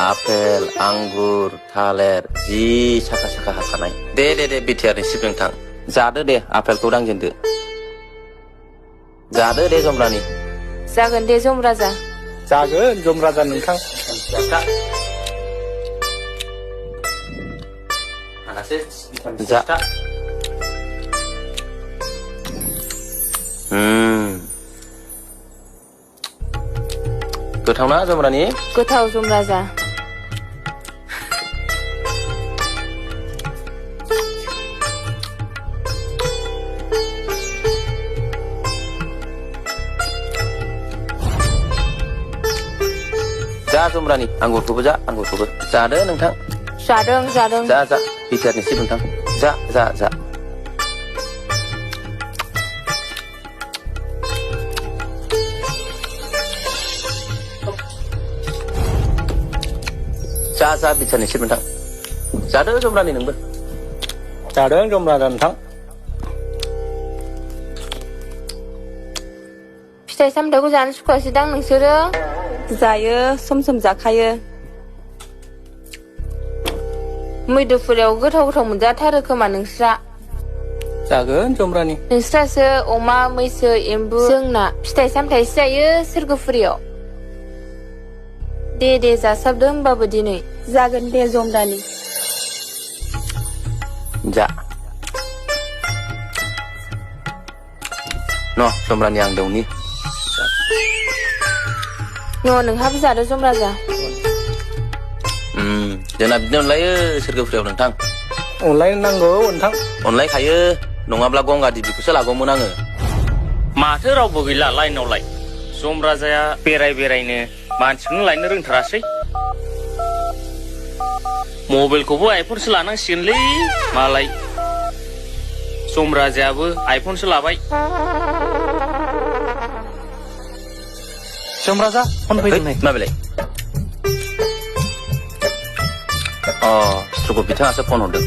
Apple, आंगुर, थालिर जि साखा साखा हाखानाय। दे बिटिआरनि चिफ नोंथां जादो दे आपेलखौ दांजेनदो। जादो दे जमरानि। जागोन दे जमराजा। जागोन जमराजा नोंथां। जा। गोथावना जमरानि? गोथाव जमराजा। जा जमरानि आंगुरखौबो जा आंगुरखौबो जादो नोंथां। जादों। जा बिटिआरनि चिफ नोंथां जा। जा बिटिआरनि चिफ नोंथां जादो जमरानि नोंबो। जादों जमराजा नोंथां। फिथाइ सामथाइखौ जानो सुखुवासैदां नोंसोरो? जायो सम सम जाखायो। मैदुफुरियाव गोथाव मोनजाथारो खोमा नोंस्रा। जागोन जमरानि। नोंस्रासो अमा मैसो एम्बु, जोंना फिथाइ सामथाइसो जायो सोरगोफुरियाव। दे जासाबदो होमबाबो दिनै। जागोन दे जमरानि। जा न जमरानि आं दौनि। नोंहाबो जादो जमराजा। जोंना बिदिनो अनलायो सोरगोफुरियाव नोंथां। अनलायनो नांगौ नोंथां। अनलायखायो नङाब्ला गंगा दिबिखौसो लागौमोन आङो। माथो रावबो गैला लाइनावलाय। जमराजाया बेरायनो मानसिखौनो लायनो रोंथारासै। मबाइलखौबो आइफनसो लानांसिगोनलै मालाय। जमराजायाबो आइफनसो लाबाय। जमराजा फन फैदों नै। माबेलाय? स्ट्रगप बिथाङासो फन हरदों।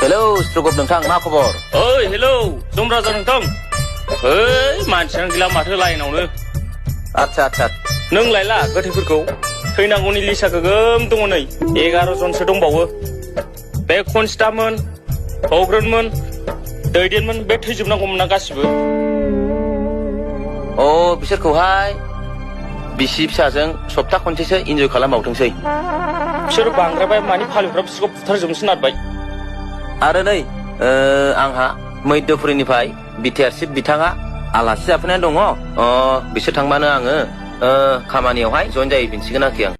हेलौ स्ट्रगप नोंथां मा खबर? ओइ हेलौ जमराजा नोंथां। मानसियानो गैला माथो लाइनावनो। आदसा नों लायला गोथैफोरखौ? थैनांगौनि लिस्टआ गोगोम दङ नै 11 जनसो दंबावो। बे खनस्टामोन, हग्रोनमोन, दैदेनमोन बे थैजोबनांगौमोन ना गासिबो। बिसोरखौहाय बिसि फिसाजों सप्ता खनसेसो इन्जय खालामबावथोंसै। बिसोर बांद्रायबाय मानि फालिफ्रा बिसोरखौ बुथारजोबनोसो नारबाय। आरो नै आंहा मैदुफुरिनिफ्राय बिटिआर चिफ बिथाङा आलासि जाफैनानै दङ। बिसोर थांबानो आङो खामानियावहाय जइन जाहैफिनसिगोन आरोखि आं।